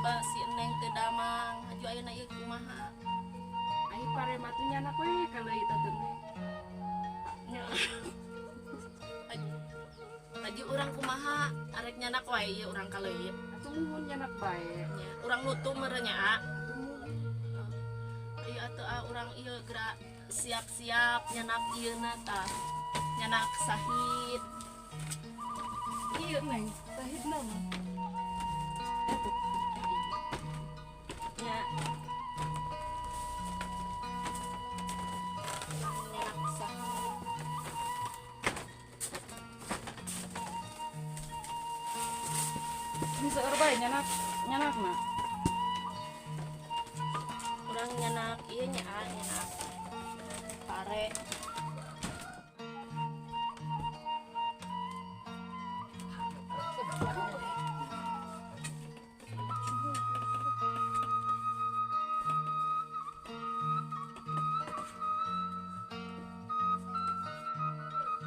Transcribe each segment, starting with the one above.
Coba si Neng teu damang, haju ayeuna ieu kumaha? Ai pare mah tuh nyanak we kaleuit atuh Neng. Nya. Haju urang kumaha? Arek nyanak wae ieu urang kaleuit. Atuh muhun nyanak bae. Nya, urang nutu meureun nya, A. Atuh muhun. Ieu atuh A urang ieu geura siap-siap nyanak ieu na tah. Nyanak sahid. Ieu Neng, sahidna mah. Nya. Nyanak sahid. Ini seueur bae nyanak nyanakna. Urang nyanak ieu nya, A, nyanak pare.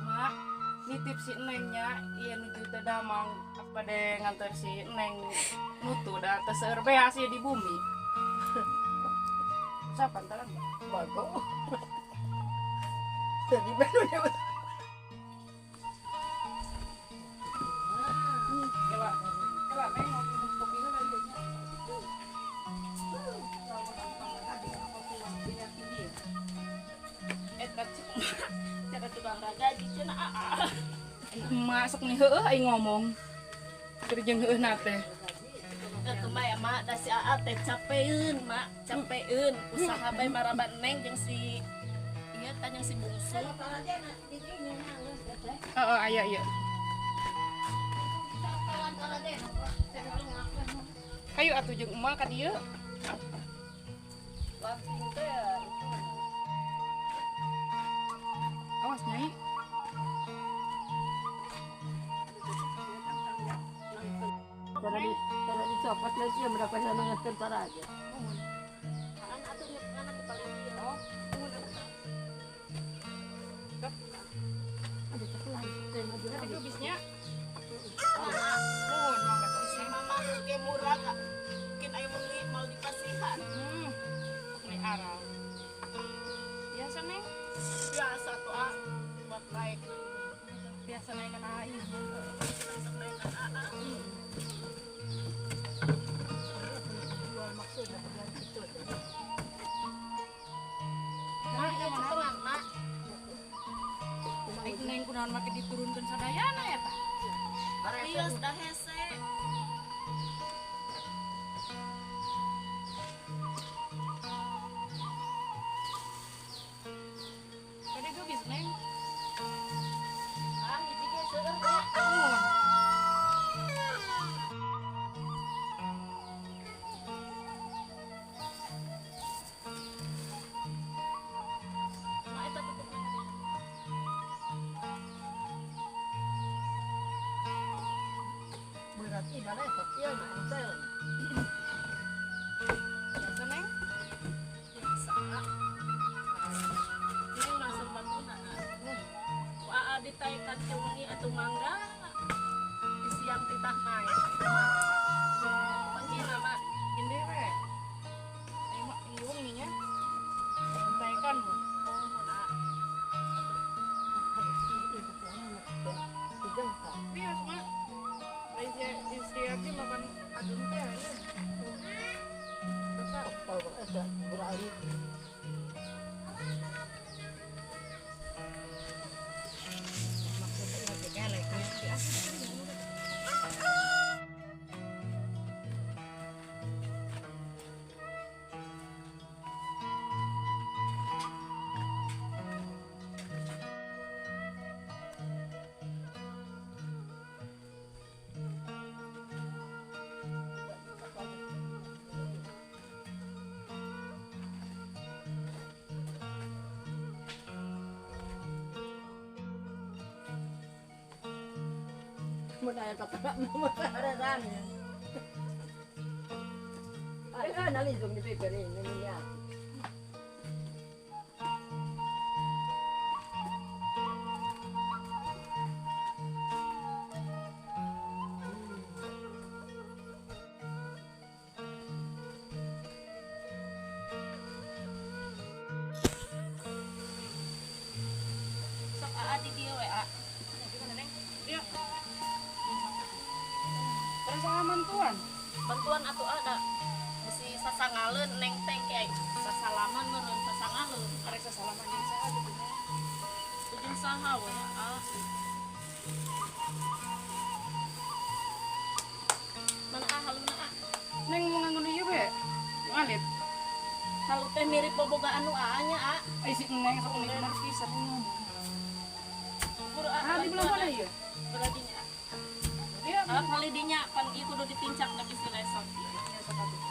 Mak, nitip si Nengnya, ieu nuju teu damang apa de nganter si Neng nutu da teu seueur beas ieu di bumi. Siapa antaran? Bago. Jadi baru dia. Kela, kela Neng ngopi kopi heula ieu nya. Eta cek cara tukang ragaji cenah aa. Emak sok nih heueuh aing ngomong. Keur jeung heueuhna teh. Eta mah ya mak, da si aa teh capeun mak, capeun usaha bae maraban Neng jeung si ieu tah jeung si bungsu. Heeh, aya ieu. Hayu atuh jeung emak ka dieu. Awas Nyai. Cara dicopot lagi ya berapa sana ngasih cara aja. Kan atuh anak di paling dieu. Oh, muhun atuh. Ada satu lagi. Tadi bisnya. Mama, Muhun mangga teh. si mama ge murah ka. Mungkin aya meuli mau dipasihan. Meni aral. Biasa Neng, Biasa tuh ah buat naik. Biasa naik ka aing. Besok naik ka aa. Jual maksudnya itu. Mak, ya cepengan, Mak. Aing Neng kunaon make diturunkeun sadayana ya tah? Iya, sudah hese. Tadi geus Neng. Ah, hiji ge seueur nya. Muhun. Mak eta tutupna. Berat ini repot ya ente. Biasa Neng. Biasa. Neng mah serbaguna. Ku aa ditaekan ke wengi atuh mangga. Di siang titah naik. Kuncina, Mak. Ini we. Aing mah ini wengi nya. Taekan. Muhun, aa. Bias mak. Lain si istri abdi makan adun teh ya. Biasa. Beralih. Maksudnya kelek. Mun aya kata nomor saran. Ayo nalizum di paper ini ya. Bantuan. Bantuan atuh ada. Bisi sasangaleun Neng teh kayak sasalaman meureun sasangaleun. Arek sasalaman jeung saha gitu nya. Jeung saha we ah. Mana ah haluna ah. Neng mau nganggo ieu be. Ngalit. Halu teh mirip boboga anu aa nya ah. Ai si Neng sok unik bener pisan ngomong. Pur ah. Ah di belah mana ieu? Belah dinya. Iya, ah kali dinya pan ieu kudu ditincak da bisi lesot. Ya sok atuh.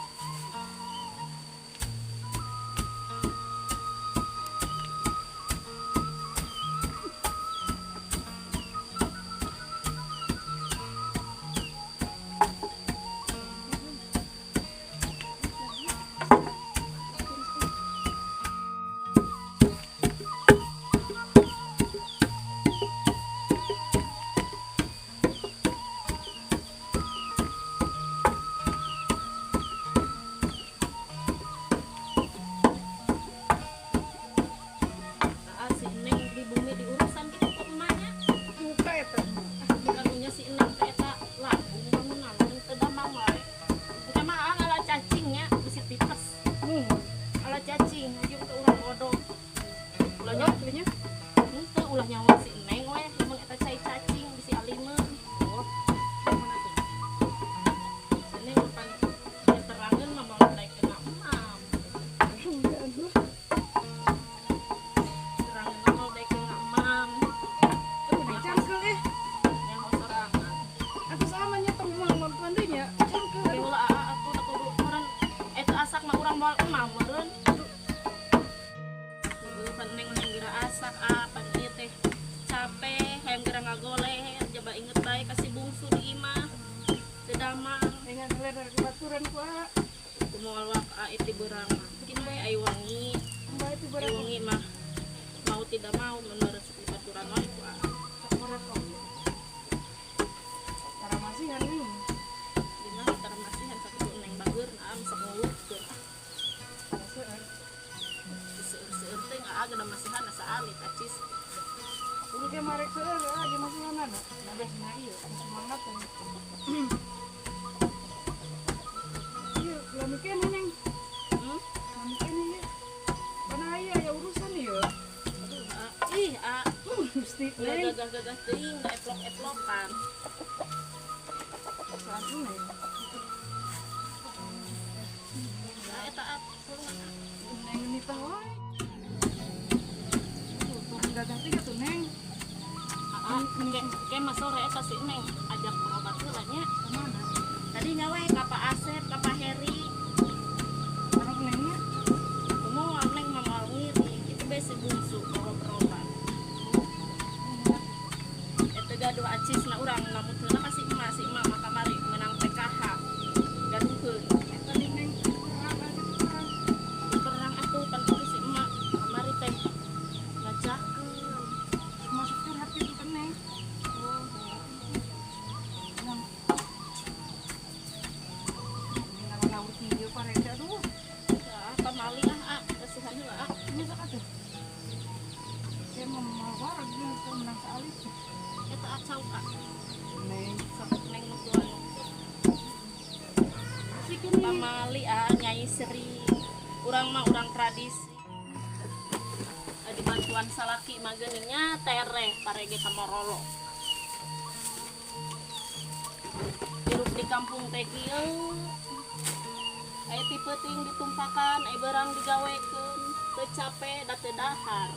Ah, si Neng di bumi diurusan gitu kok emaknya. Buka eta. Karunya si Neng teh eta lambung bangunan teu damang wae. Engke mah ah ngala cacingnya bisi tipes. Nuhun. Ala cacing jeung teu urang bodoh. Ulah nyawa Ulah nya. henteu ulah nyawa si Neng we lamun eta cai cacing bisi alimeun. Oh. Mana tuh? Si Neng pan terangeun mah moal daek kena emam. Aduh. Terangeun mah moal daek kena emam. Aduh, Neng cangkeul eh. Nyaho sorangan. Atuh sama nya tong moal bantuan deui nya. Cangkeul. Tapi ulah aa atuh da kudu meureun eta asak mah urang moal emam meureun. Heueuh pan Neng mah geura asak ah pan ieu teh capek hayang geura ngagoleh jaba inget bae ka si bungsu di imah. Teu damang. Dengan selera baturan ku ah. Kumaha wak a itu beurang mah. Mungkin bae ai wangi. Bae teh Ai barang wangi mah mau tidak mau menurut baturan wae ku aa. sok oge. Tara masihan nih. Dina tara masihan sakitu Neng bager aa sok ngulutkeun. Seueur. Seueur-seueur teh aa geuna masihan asa alit acis. Kudu ge marek seueur ah ge masihanana. Nah biasana ieu semangat teh. Ieu lami keneh Neng. Hmm? Lami keneh ieu. Mana aya aya urusan ieu. Aduh, aa. Ih, aa. Gusti Ulah Neng. gagah-gagah teuing da eplok-eplokan. Saat Neng. Nah, eta aa, tulungan aa. Neng nitah wae. Tuh, turun gagah tiga tuh Neng. Aa, ke mah sore eta si Neng ajak berobat heula nya. Kemana? Tadi nyawe ka Pak Asep, ka Pak Heri. Orang Nengnya. Kumaha Neng mah moal ngiri, kitu bae si bungsu bawa berobat. Eta gaduh acisna urang namun heula ka si emak mah kamari menang PKH. Gaduhkeun. Eta di Neng perang aja perang. Perang atuh pan itu si emak kamari teh ngajakeun. Masuk curhat gitu kan Neng. Neng. Ngawur kieu parete aduh. Ya, pamali ah, ah, kasihan heula ah. Ini sok atuh. Saya mau mawar gitu menang saalit. Eta acau ah. Neng. Sok Neng nu tuan. Asik ini. Pamali ah Nyai Sri. Urang mah urang tradisi. Adi bantuan salaki mah geuning nya tereh parege ka Morolo. Hirup di kampung teh kieu. Aya ti peuting ditumpakan, aya beurang digawekeun, teu cape da teu dahar.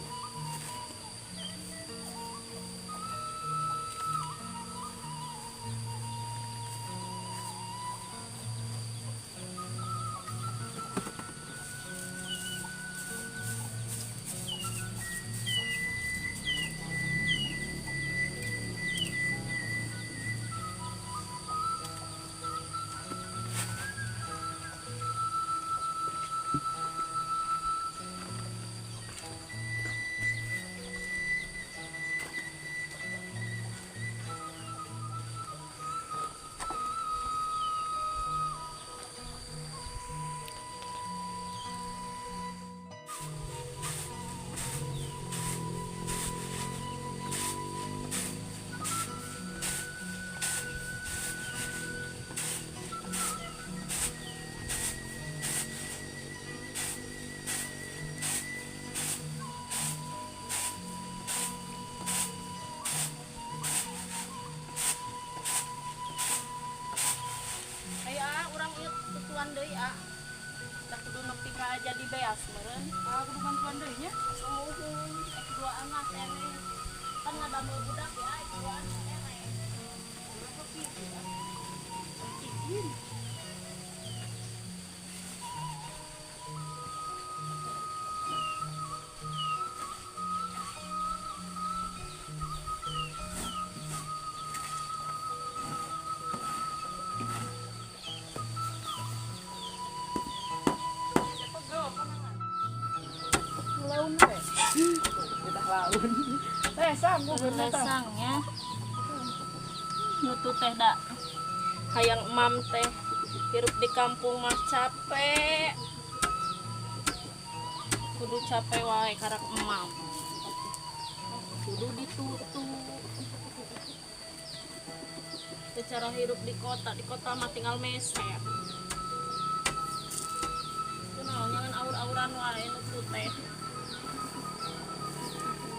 deui ah. Da kudu nepi ka jadi beas meureun. Ah, kudu bantuan deui nya. Sumuhun, ek dua anak eleh. Kan ngadamel budak ya, ek dua anak eleh. Izin. Lesang, lesang ya. Nutu teh da hayang emam teh hirup di kampung mah capek. Kudu capek wae karak emam. Kudu ditutu. Secara hirup di kota mah tinggal meser. Kunaon nyangan aur-auran wae nutu teh.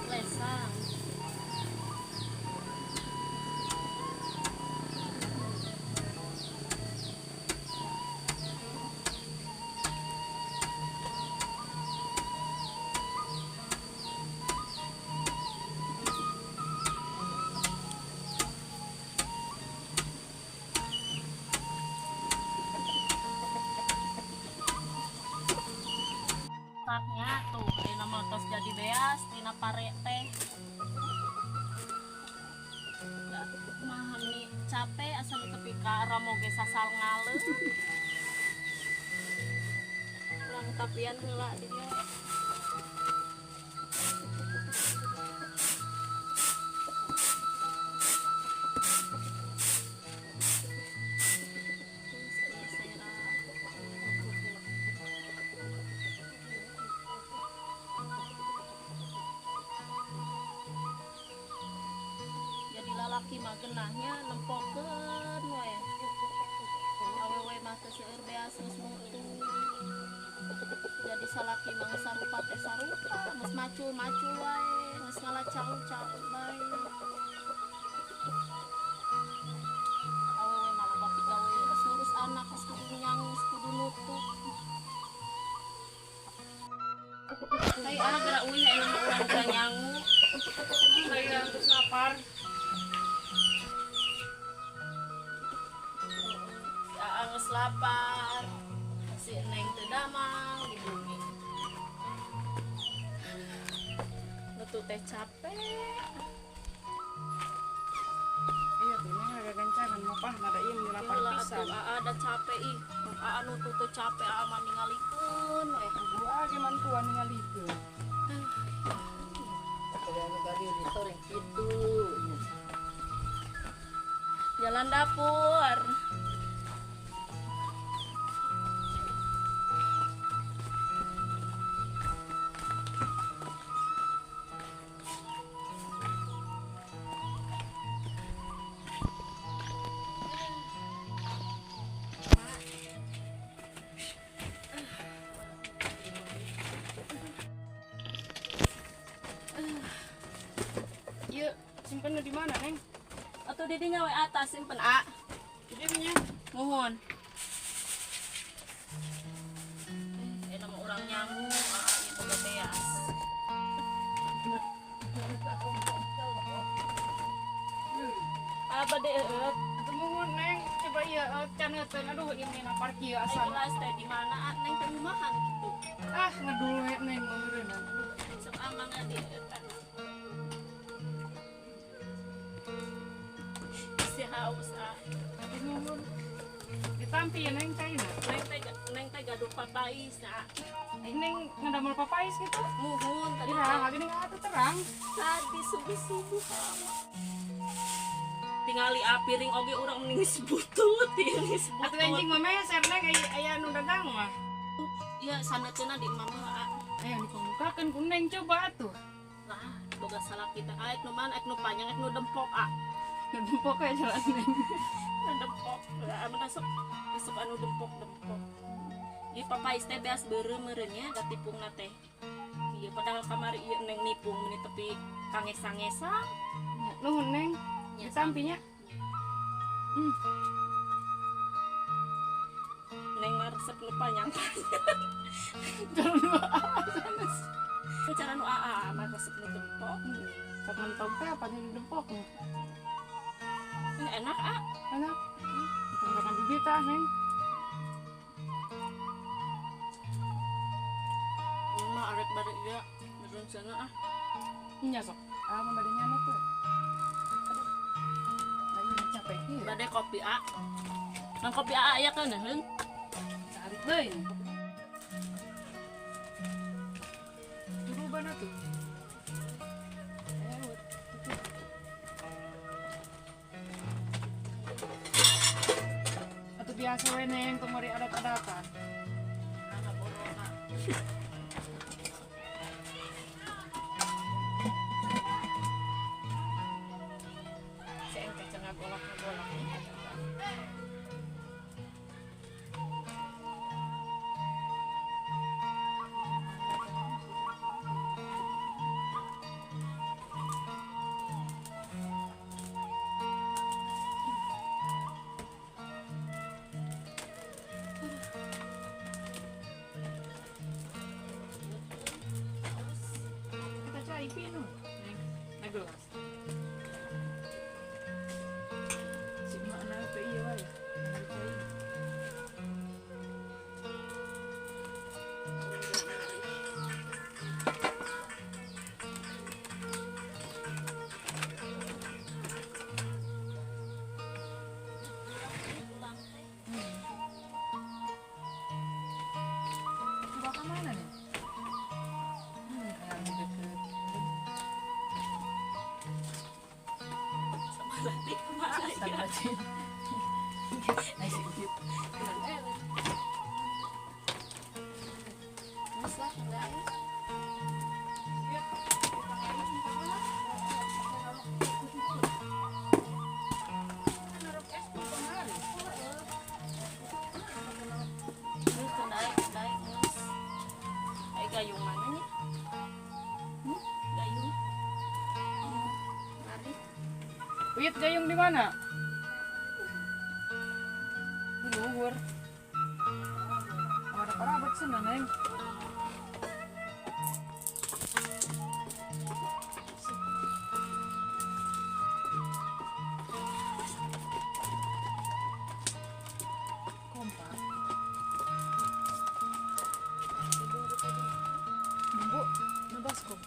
Lesang. Nya tuh dina mah tos jadi beas tina pare teh. Da kumaha nih capek asa nu tepi ka ramoge sasal ngaleung. Urang tapian heula di dieu. Jadi lalaki mah genahnya nempokeun we. Awewe mah teu seueur beas geus mutu. Jadi salaki mah geus sarupa teh sarupa, geus macul-macul wae, geus ngalacau-cau bae. Awewe mah loba pigawe, geus ngurus anak, geus kudu nyangu, geus kudu nutu. Hai ah geura uih aya mah urang geura nyangu. Saya geus lapar. Geus lapar, si Neng teu damang di bumi. Nutu teh capek. Iya tuh Neng agak gancangan mapah mada ieu meni lapar pisan. Atuh aa da capek ih. Aa nutu teh capek aa mah ningalikeun we. Gua ge mantuan ningalikeun. Kalau tadi sore kitu. Jalan dapur. Ieu simpen di mana, Neng? Atuh di dinya we atas simpen a. Di dinya. Muhun. Nama urang nyangu, a ieu boga beas. Bade eueut. Atuh muhun, Neng. Coba ieu caneuteun. Aduh, ieu meni lapar kieu asana. Gelas teh di mana, a? Neng teh rumahan kitu. Ah, ngedul we Neng meureun. Aduh, sok amangna di eueutan. Si haus ah. Nuhun. Ditampi ya Neng caina. Neng teh gaduh papais ah. Neng ngadamel papais gitu. Muhun tadi. Ira, abi neng atuh terang. Tadi subuh-subuh. Tingali piring oge urang mending geus butut, geus butut. Atuh anjing mah meser Neng aya nu dagang mah. Ieu saneuteunan di imah mah ah. Aya dipamukakeun ku Neng coba atuh. Lah, boga salaki teh aek nu mana, aek nu panjang, aek nu dempok ah. Nu dempok aya jalan Neng. Nu dempok. Anu resep anu dempok-dempok. Ieu papais teh beas beureum meureun nya da tipungna teh. Ieu padahal kamari ieu Neng nipung meni tepi kangesang-ngesang. Nuhun Neng. Ditampi nya. Neng mah Resep nu panjang-panjang. Cara nu aa sanes. Cara nu aa mah resep nu dempok. Sok mentog teh apa nu dempok? Ini enak ah. Enak. Ditambahkan bibit ah, Neng. Ini mah arek bari ieu berencana ah. Nya sok. Ah, mah bade nyamuk we. Ayo capek ieu. Bade kopi ah. Nang kopi ah aya kan heun. Sarit deui. Turuban atuh. Atuh biasa we Neng tumori adat-adatan. Nah, borona. Si ente cenah golak-golak. Kita cai pinu. Neng, na gelas. Si makna teh ieu wae. Cai. Pulang teh. Dibawa ke mana nih? Yang deket. Sabarati kemana ya? Astagfirullahaladzim. Ay, si Uyut. Geus lah, enggak ya. Geus kendai, kendai, geus. Ai gayung mana nya? Gayung. Mari. Uyut gayung di mana? Di luhur. Ada parabot sana, Neng. Kompak. Bumbu, nabaskom.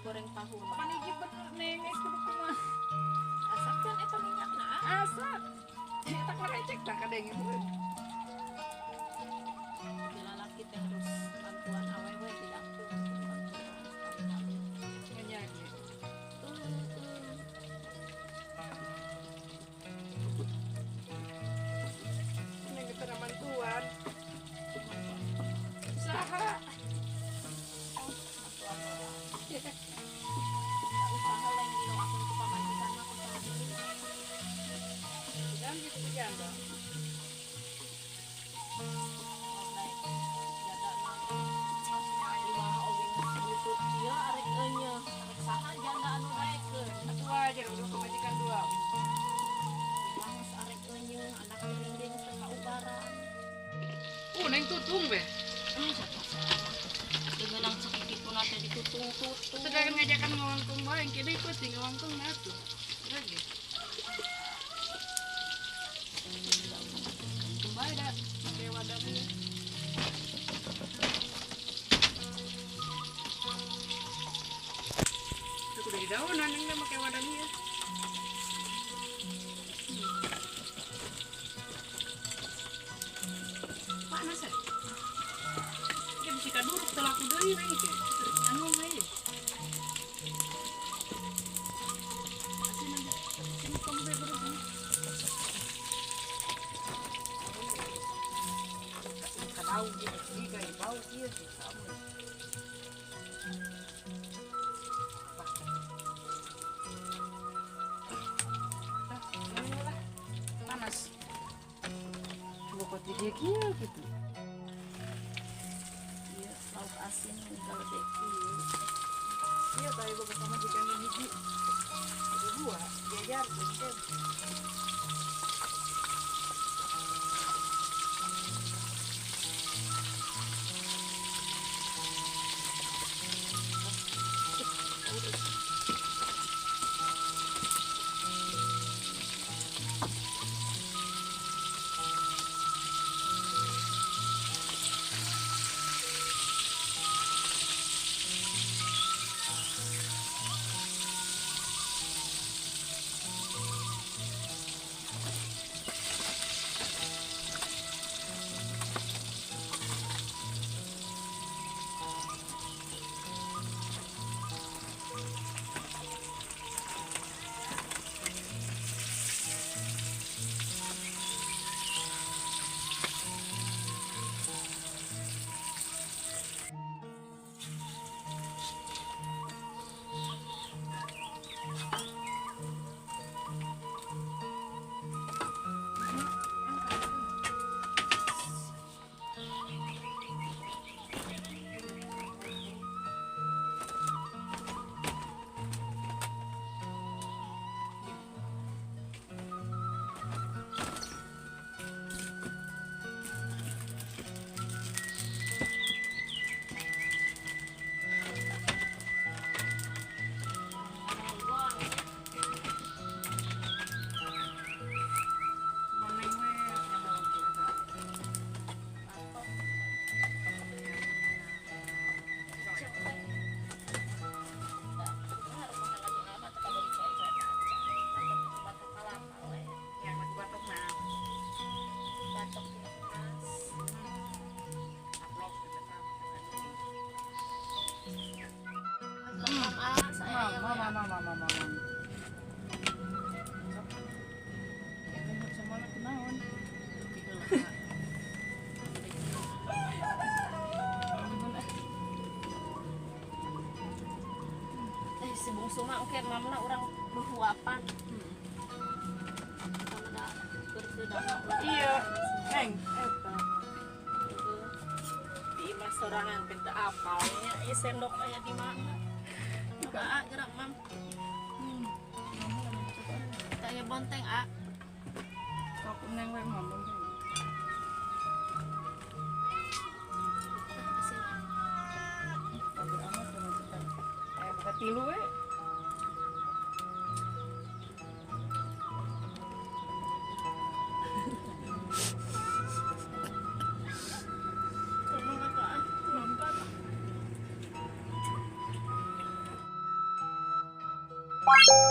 Goreng tahu. Pan hiji bener, Neng, geus kudu kumaha. Asak kan eta minyakna, ah. Asak. Eta karecek tah kadenge meureun. Di lalaki teh harus bantuan awewe di dapur, bantuan sekali-kali. Nya ge. Heeh. Neng teh mantuan. Usaha. Mantuan orang. Usaha lain didoakeun ku pamajikan mah usaha deui. Dan gitu ku janda. Naik janda mah imah oge geus butut kieu arek euneuh. Arek saha janda anu daekeun? Atuh wajar udah pamajikan dua. Imah geus arek euneuh, anak geuning ge geus teu kaubaran. Neng tutung be. Dengan sakituna teh ditutung-tutung. Sedangkan ngajakan ngawangkong bae, engke deui peuting ngawangkong na atuh. Lagi. Bae da, make wadah mie. Itu kudu di daunan neng da make wadah mie. Panas ya? Ini bisa kaduruk telaku deui we ke. Anu we. Asin aja. Sini kamu be bro sini. Kadau gitu, sih kayak bau kieu sih sama. Tah, ini lah. Panas. Coba kok dia kieu gitu. Iya, lauk asin yang galede kieu. Iya, tadi boga pamajikan nu hiji. Ada dua, diajarkeun teh. Mama, mama, mama, mama. Ya kan semuanya kunaon. Si bungsu mah oke mamna urang behuapan. Iya, Neng, eta. Di imah sorangan teh teu apal nya, ieu sendok aya di mana? Coba A gerak mam. Kita aya bonteng A. Sok Neng we mam bonteng. Amat pamajikan. Buka tilu we. Bye.